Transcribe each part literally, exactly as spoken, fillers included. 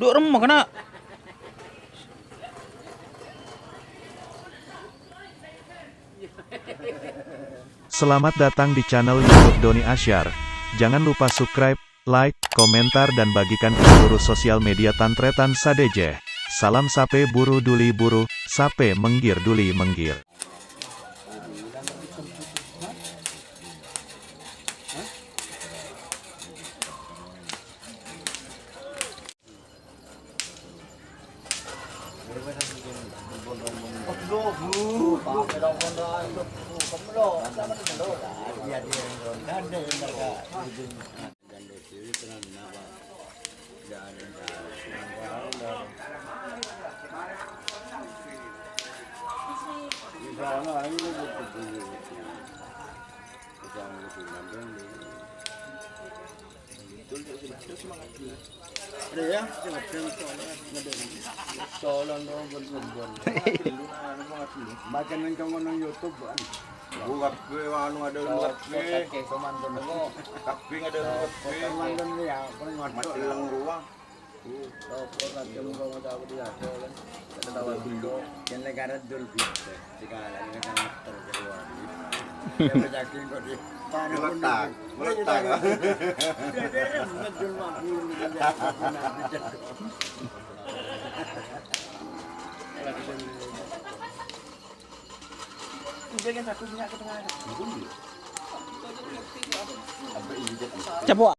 Duk remmo kena. Selamat datang di channel YouTube Doni Asyar. Jangan lupa subscribe, like, komentar, dan bagikan ke seluruh sosial media tan-tarètan sadhâjâ. Salam sapè buru duli buru, sapè mèngghir duli mèngghir. Makan nang kawan nang YouTube, Bang. Bu, kabeh anu ada lu kabeh. Kabeh ada lu kabeh. Mati leng ruang. Yen lè karep dul bisa, sekarang ini kan terkeluar. Yang berjakin kok di Meletak, meletak. Udah kan satu minyak ke tengah. Sampai ini. Cepok.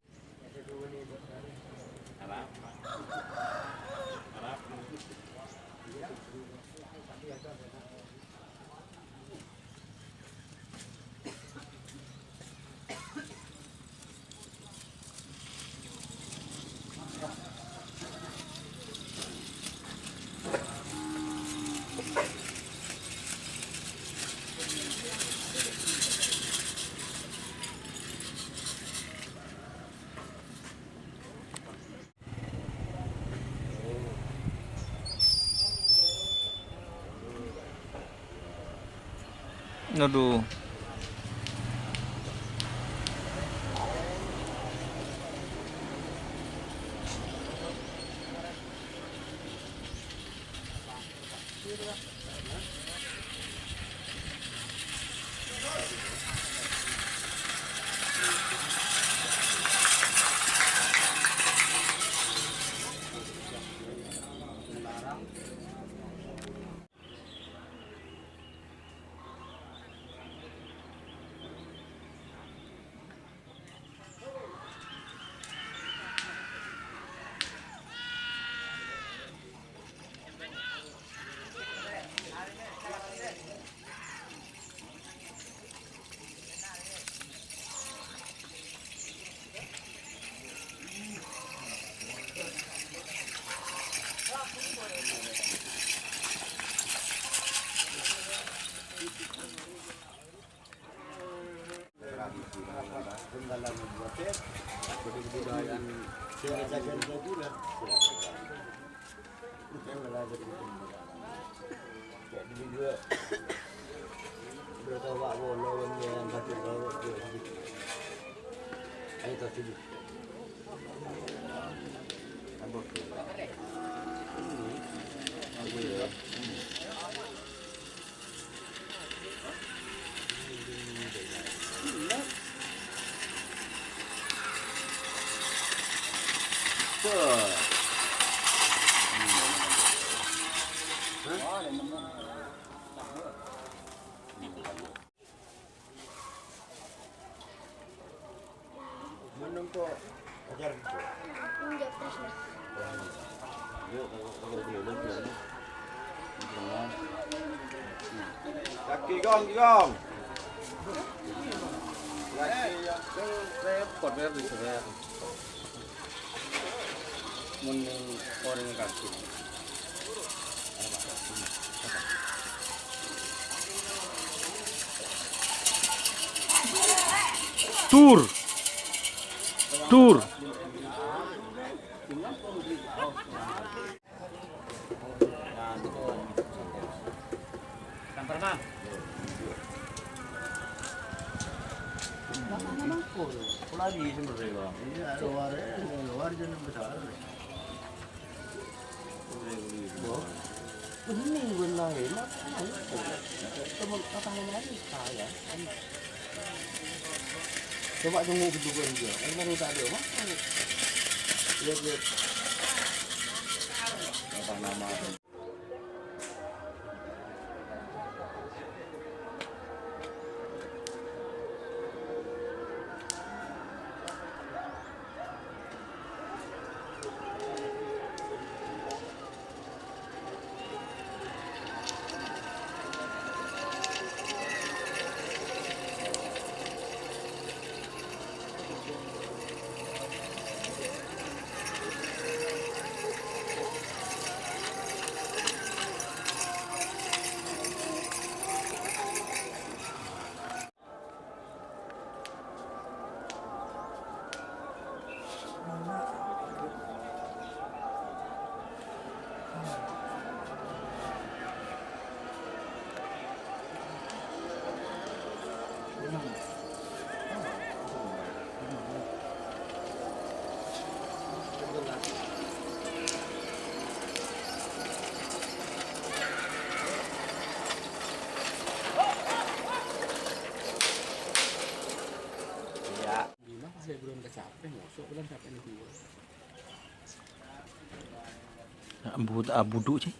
Aduh. Kaki, Kong, Kong. Lagi ya, repot ya, bisa ya. Mun orèng kaki. Tur. Tur. Lagi sebenarnya, Bang. Iya, luar, luar jangan besar. Bening benar, eh. Masa nangis? Temen apa namanya? Saya. Coba jenguk gitu kan dia. Emang tak ada, Mas. Lihat, lihat. Apa nama? Iya. Bima pas liburan ke Capeh, mosok bulan Capeh ini dua. Nah, embut abudu sih.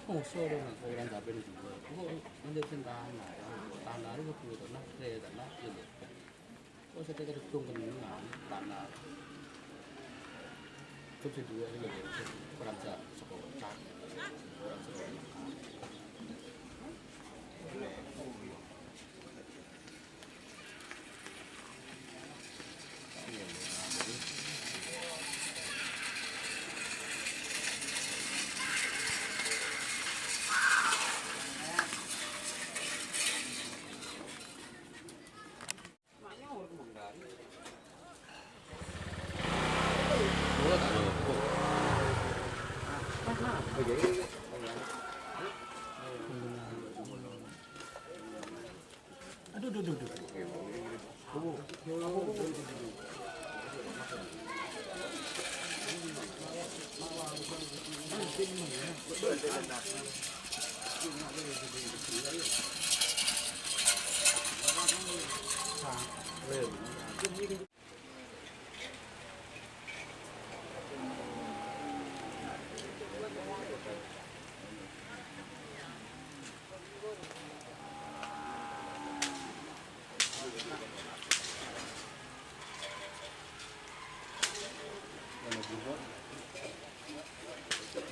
Mosok dong, bulan Capeh ini dua. Kok lanjutin tanah, ya. Tanah itu butuh tanah, saya tanah, gitu. Kok saya tergantung dengan tanah. Terus kedua ini, kurang sa-, sekolah. Kurang sekolah. Aduh, duh, duh, duh.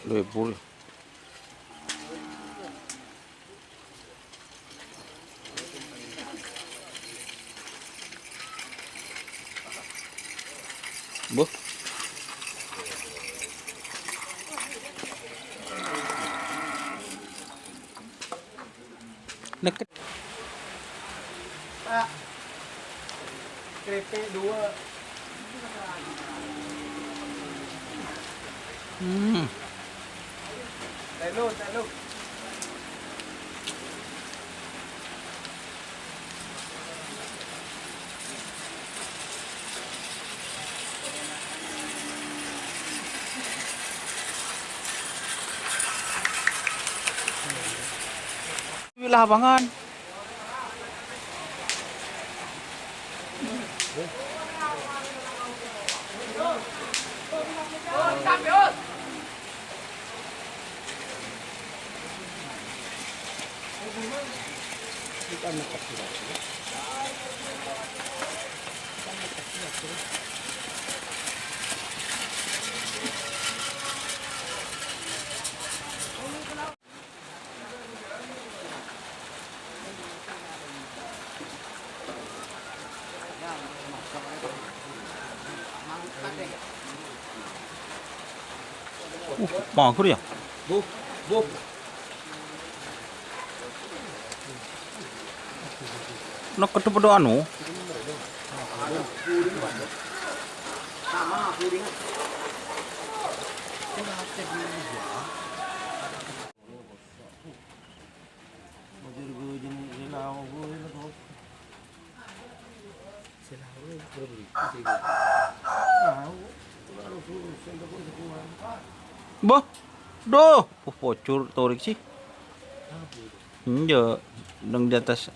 Lebur. Buh. Neket. Pak. Keripik dua. Hmm. Telu, telu. Lapangan. Uh, mager ya? Nok kedhe-pedhe anu. Boh. Duh, uh, pojur torik sih. Enjak, neng di atas.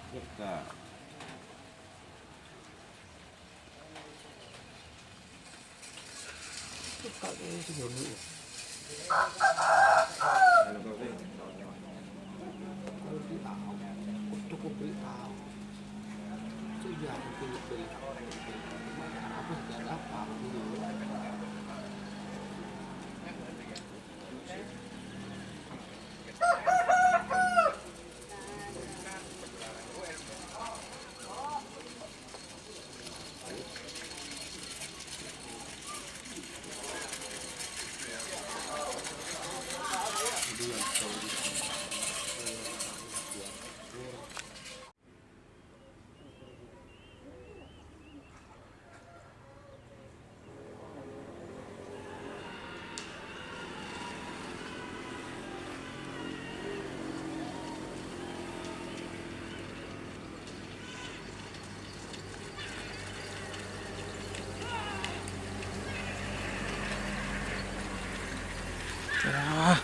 Wah.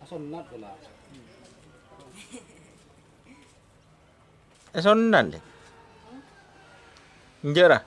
Asonnat bola. Eh, sonnan, deh. Enjera.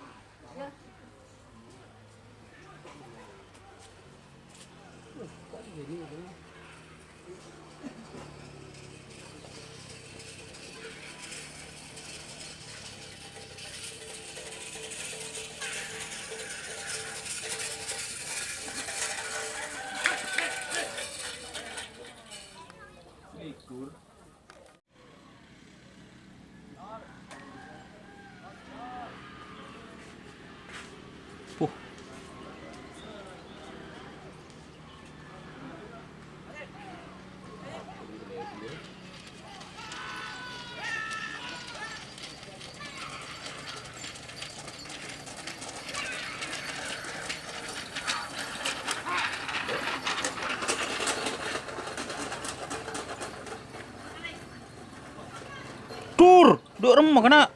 Puh. Tur, duk remma kana'.